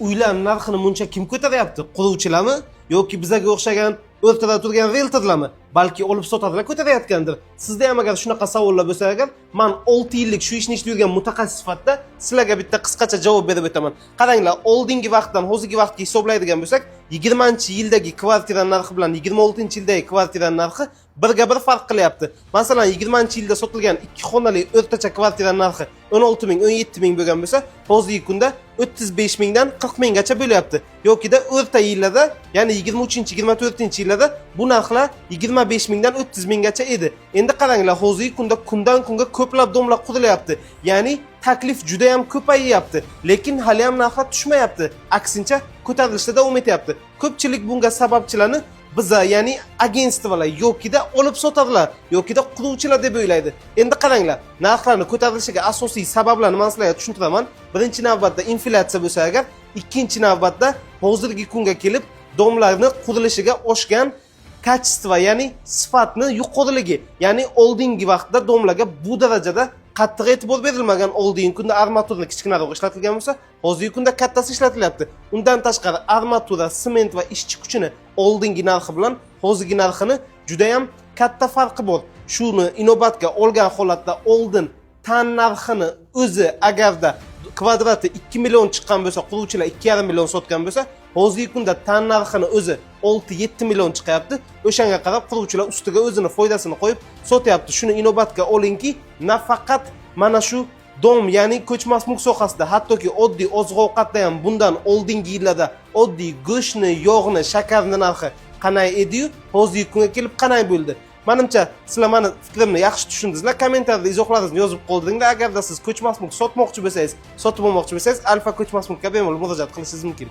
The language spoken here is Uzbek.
Uylar narxini muncha kim ko'taryapti? Quruvchilarmi yoki bizaga o'xshagan o'rtada turgan rieltorlarmi? Balki olib sotadilar ko'tarayotgandir. Sizda ham agar shunaqa savollar bo'lsa agar, man 6 yillik shu ishni ishlab yurgan mutaxassis sifatida sizlarga bitta qisqacha javob berib o'taman. Qaranglar, oldingi vaqtdan hozirgi vaqtga hisoblaydigan bo'lsak, 20-yildagi kvartira narxi bilan 26-yildagi kvartira narxi birga bir farq qilyapti. Masalan, 20-yilda sotilgan ikki xonali o'rtacha kvartira narxi 16 ming, 17 ming bo'lgan bo'lsa, hozirgi kunda 35 mingdan 40 minggacha bo'lyapti. Yokida o'rta yillarda, ya'ni 23, 24-yillarda bu narxlar 25 mingdan 30 minggacha edi. Endi qaranglar, hozirgi kunda kundan kunga ko'plab domlar qurilyapti. Ya'ni taklif juda ham ko'payyapti, lekin hali ham narxlar tushmayapti. Aksincha, ko'tarilishda davom etyapti. Ko'pchilik bunga sababchilarni biza, ya'ni agentstvolar yokida olib sotadilar yokida quruvchilar deb o'ylaydi. Endi qaranglar, narxlarni ko'tarilishiga asosiy sabablarni man sizlarga tushuntiraman. Birinchi navbatda inflyatsiya bo'lsa agar, ikkinchi navbatda hozirgi kunga kelib domlarni qurilishiga oshgan качество, ya'ni sifatni yuqoriligi. Ya'ni oldingi vaqtda domlarga bu darajada qattiq e'tibor berilmagan. Oldingi kunda armaturani kichkinaroq ishlatilgan bo'lsa, hozirgi kunda kattasi ishlatilyapti. Undan tashqari, armatura, sement va ishchi kuchini oldingi narxi bilan hozirgi narxini judayam katta farqi bor. Shuni inobatga olgan holatda, oldin tan narxini o'zi agarda kvadrati 2 million chiqqan bo'lsa, quruvchilar 2,5 million sotgan bo'lsa, hozirgi kunda tan narxini o'zi 6-7 million chiqyapti. O'shanga qarab quruvchilar ustiga o'zini foydasini qo'yib sotyapti. Shuni inobatga olingki, nafaqat mana shu dom, ya'ni ko'chmas mulk sohasida, hattoki oddiy oziq ovqatda ham bundan oldingi yillarda oddiy go'shtni, yog'ni, shakarni narxi qanday ediyu, hozirgi kunga kelib qanday bo'ldi. Manimcha, sizlar mani fikrimni yaxshi tushundingizlar. Kommentariyada izohlaringizni yozib qoldiringlar. Agarda siz ko'chmas mulk sotmoqchi bo'lsangiz, sotib olmoqchi bo'lsangiz, Alfa ko'chmas mulkka bemalol murojaat qilishingiz mumkin.